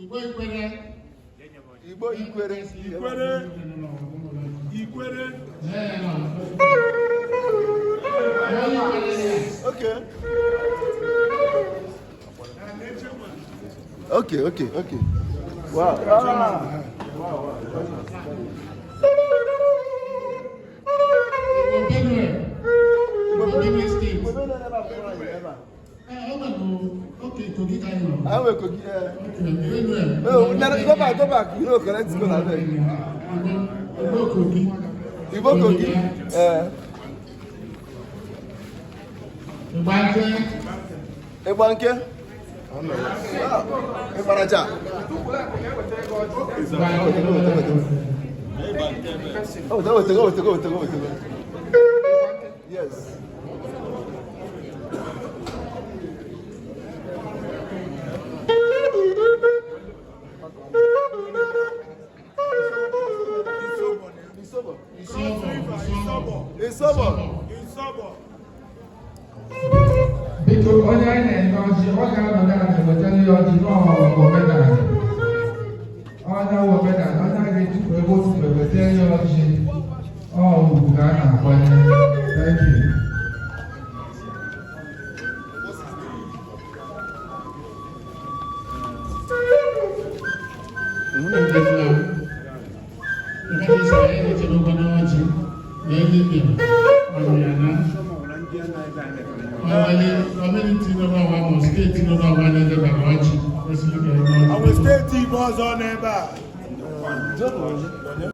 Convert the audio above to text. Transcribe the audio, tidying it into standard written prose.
Igbo Ikwere. Igbo Ikwere. Ikwere. Ikwere. Okay. Okay. Wow. Ah. Wow. Igbo Benue. Igbo Benue State. Igbo Benue never before, never. Ee, ọ bụ oke Kogi ka anyị nọ. I will Kogi. Yeah. Okay, Benue. Oh, no, go back, go back. You know, correct. Go back. Igbo Kogi. Igbo Kogi. Igbanke. Igbanke. Ah, Igbaraja. Oh, go, go, go, go, go, go. Yes. Isobo. Isobo. Isobo. Isobo. Biko, onye anyị na-enye ọjị, ọ ga-anọdụ ala ewetara ya ọjị n'ọmụmụ omenala. Onye wụ omenala, onye a ga-etupu ebe otu ewetara ya ọjị, ọ ugwu ka a na-akwanye. Thank you. Community nọ n'ọwa ma steeti nọ n'ọwa na-edebara ọjị kwesịrị ka enye Ọ ọjị. bụ steeti Igbo ọzọ n'ebe a.